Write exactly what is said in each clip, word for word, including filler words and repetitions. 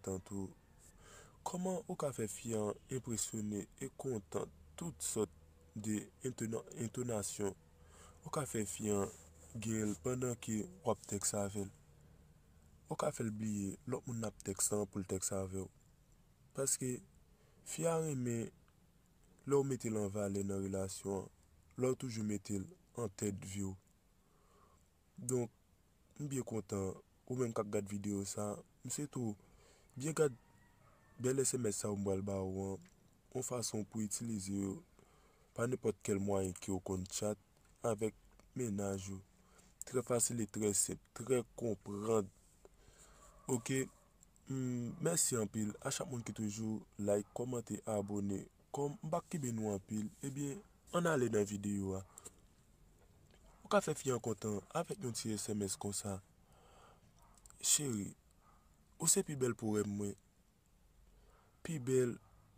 tan tou. Kòman ou ka fè fi an enpresyone e kontan tout sòt de entona- entonasyon? Ou ka fè fi an gen l pandan ke w ap tèks avè l. Ou ka fè l bliye lòt moun l ap tèks lan pou l tèks avè w. Paske fi a renmen lè w mete l an valè nan relasyon an, lè w toujou mete l an tèt vi w. Donk, m byen kontan ou menm k ap gad videyo sa. M swete w byen gad bèl S M S sa yo m pral ba ou an, yon fason pou itilize yo pa nenpòt kèl mwayen ke w konn chat avèk mennaj ou. Trè fasil e trè senp, trè konprann. Oke, m, mèsi anpil a chak moun ki toujou like, kòmante, abòne. Kòm m pa kenbe nou anpil, ebyen, ann ale nan videyo a. Ou ka fè fi an kontan avèk yon ti S M S konsa. Cheri, ou se pi bèl poèm mwen. Pi bèl,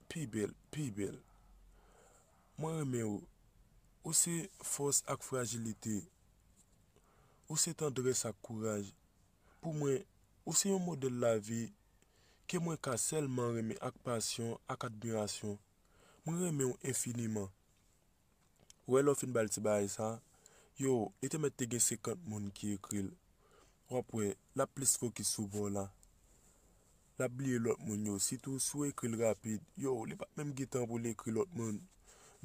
pi bèl, pi bèl. Mwen renmen w. Ou se fòs ak frajilite. Ou se tandrès ak kouraj. Pou mwen, ou se yon modèl lavi ke mwen ka sèlman renmen ak pasyon, ak admirasyon. Mwen renmen w enfiniman. Ou wè lè w fin ba l ti bagay sa, yo, li te mèt te gen senkant moun ki ekri l. W ap wè, l ap plis fokis sou pa w la. L ap bliye lòt moun yo, sitou si w ekri l rapid, yo, li p ap menm gen tan pou l ekri lòt moun.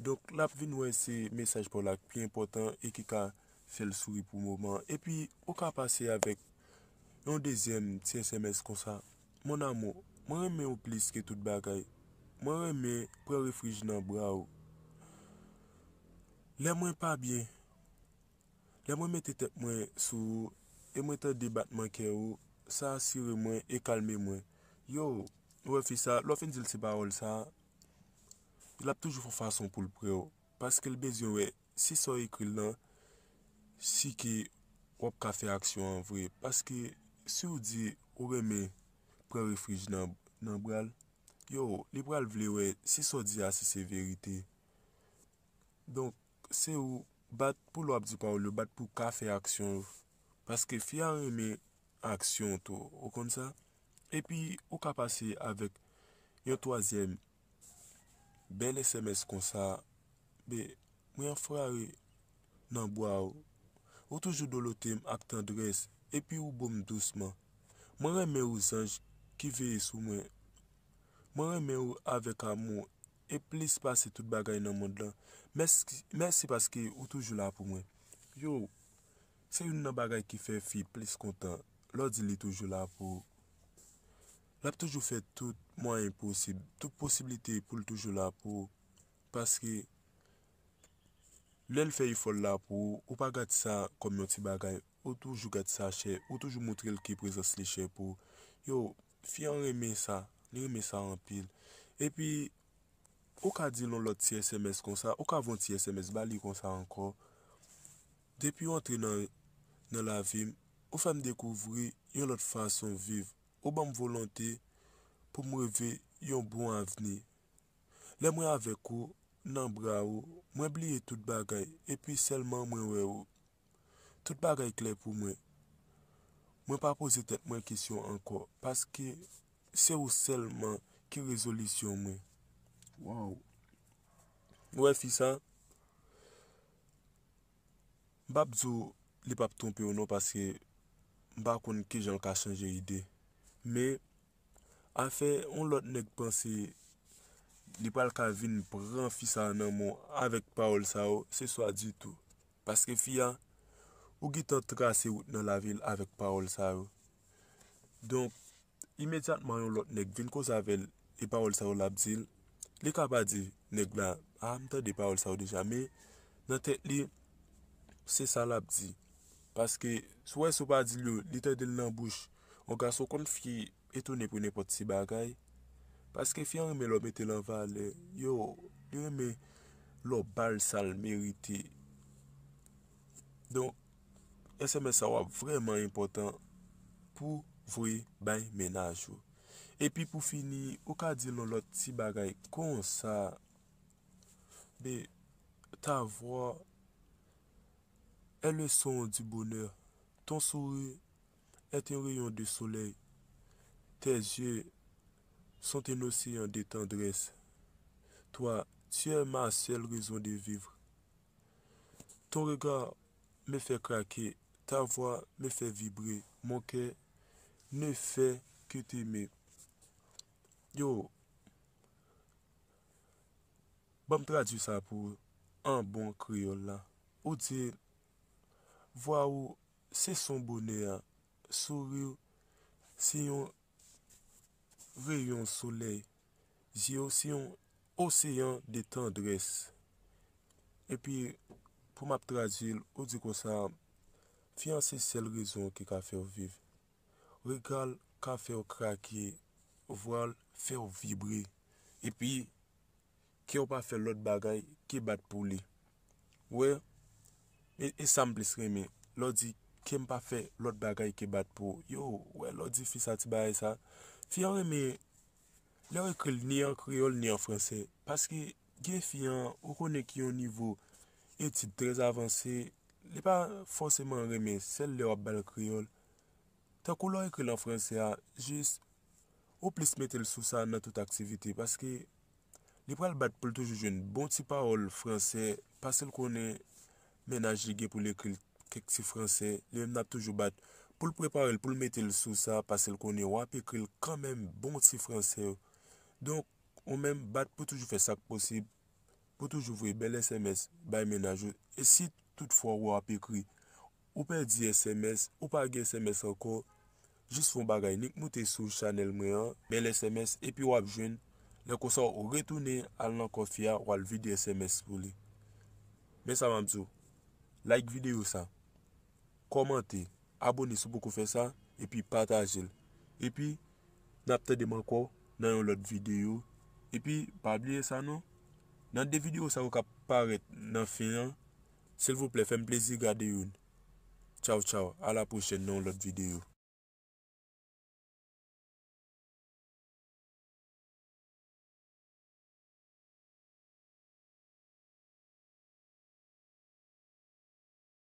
Donk, l ap vin wè se mesaj pa w la k pi enpòtan e ki ka fè l souri pou moman an. Epi, ou ka pase avèk yon dezyèm ti S M S konsa. Mon amour, mwen renmen w plis ke tout bagay. Mwen renmen pran refij nan bra w. Lè mwen pa byen, lè mwen mete tèt mwen sou ou e mwen tande batman kè ou, sa asire mwen e kalme mwen. Yo, ou wè fi sa, lè w fin di l ti pawòl sa, l ap toujou fè yon fason pou l prè w. Paske l bezwen wè si sa w ekri l lan, si ke w ap ka fè aksyon an vre. Paske si w di ou renmen pran refij nan, nan bra l, yo, li pral vle wè si sa w di a si se verite. Donk, se ou bat pou lè w ap di pawòl yo, bat pou w ka fè aksyon yo. Paske fi a renmen aksyon tou, ou konn sa? Epi, ou ka pase avèk yon twazyèm bèl S M S konsa, be, mwen anfware nan bra w. Ou toujou dolote m ak tandrès, epi ou bo m dousman. Mwen renmen ou zanj ki veye sou mwen. Mwen renmen ou avèk amou e plis pase tout bagay nan mond lan. Mèsi, mèsi paske ou toujou la pou mwen. Yo, se youn nan bagay ki fè fi plis kontan, lè w di li toujou la pou ou. L ap toujou fè tout mwayen posib, tout posiblite pou l toujou la pou ou. Paske lè l fè efò l la pou ou, ou pa gad sa kòm yon ti bagay. Ou toujou gad sa chè, ou toujou montre l ke prezans li chè pou ou. Yo, fi an renmen sa, li renmen sa anpil. Epi, ou ka di l yon lòt ti S M S konsa, ou ka voye yon ti S M S ba li konsa ankò. Depi w antre nan, nan lavi m, ou fè m dekouvri yon lòt fason viv. Ou ban m volonte pou m reve yon bon avni. Lè mwen avèk ou, nan bra ou, mwen bliye tout bagay, epi sèlman mwen wè ou. Tout bagay klè pou mwen. Mwen pa poze tèt mwen kesyon ankò, paske se ou sèlman ki rezolisyon mwen. Waw. Ou wè fi sa? M p ap di w li p ap twonpe w non, paske m pa konn kijan l ka chanje ide. Men, afè yon lòt nèg panse li pral ka vin pran fi sa a nan men w avèk pawòl sa yo, se swa ditou. Paske fi a, ou gentan trase wout nan lavi l avèk pawòl sa yo. Donk, imedyatman yon lòt nèg vin koze avè l e pawòl sa yo l ap di l, li ka pa di nèg la, "A, m tande pawòl sa yo deja," men nan tèt li, se sa l ap di. Paske, si w wè si w pa di l yo, li tande l nan bouch yon gason konn fi etone pou nenpòt ti bagay. Paske fi an renmen lè w mete l an valè. Yo, li renmen lè w ba l sa l merite. Donk, S M S sa w ap vrèman enpòtan pou voye bay mennaj ou. Epi pou fini, ou ka di l yon lòt ti bagay konsa. Mais ta voix est le son du bonheur. Ton sourire est un rayon de soleil. Tes yeux sont un océan de tendresse. Toi, tu es ma seule raison de vivre. Ton regard me fait craquer, ta voix me fait vibrer, mon cœur ne fait que t'aimer. Yo, ban m tradui sa pou an bon kreyòl la. Ou di, vwa ou se son bonè a, souri w se yon reyon solèy, zye w se yon oseyan de tandrès. Epi, pou m ap tradui l, ou di konsa, fi an se sèl rezon ki ka fè w viv. Rega l ka fè w krake, vwa l fè w vibre. Epi, kè w pa fè lòt bagay ke bat pou li. Ou wè, e, e sa m plis renmen. Lè w di, kè m pa fè lòt bagay ke bat pou ou. Yo, ou wè, lè w di fi sa ti bagay sa. Fi an renmen, lè w ekri l ni an kreyòl, ni an fransè. Paske gen fi an, ou konnen ki yon nivo etid trè avanse, li pa fòseman renmen, sèl lè w ap ba l kreyòl. Tankou lè w ekri l an fransè a, jis, ou plis mete l sou sa nan tout aktivite, paske li pral bat pou l toujou jwenn bon ti pawòl fransè, paske l konnen mennaj li gen pou l ekri l kèk ti fransè, li menm n ap toujou bat pou l prepare l, pou l mete l sou sa, paske l konnen w ap ekri l kanmenm bon ti fransè yo. Donk, ou menm bat pou toujou fè sa k posib, pou toujou voye bèl S M S bay mennaj ou. E si toutfwa w ap ekri, ou pèdi S M S, ou pa gen S M S ankò, jis fè yon bagay, nik moute sou chanèl mwen an, bèl S M S, epi w ap jwenn, lè konsa w retounen al nan kò fi a, w al vide S M S pou li. Men sa m ap di w, like videyo sa, kòmante, abone si w poko fè sa, epi pataje l. Epi, n ap tande m ankò nan yon lòt videyo. Epi, pa bliye sa non, nan de videyo sa yo k ap parèt nan fen an, silvouplè, fè m plezi gade youn. Tchaw, tchaw, a la pwochèn nan yon lòt videyo.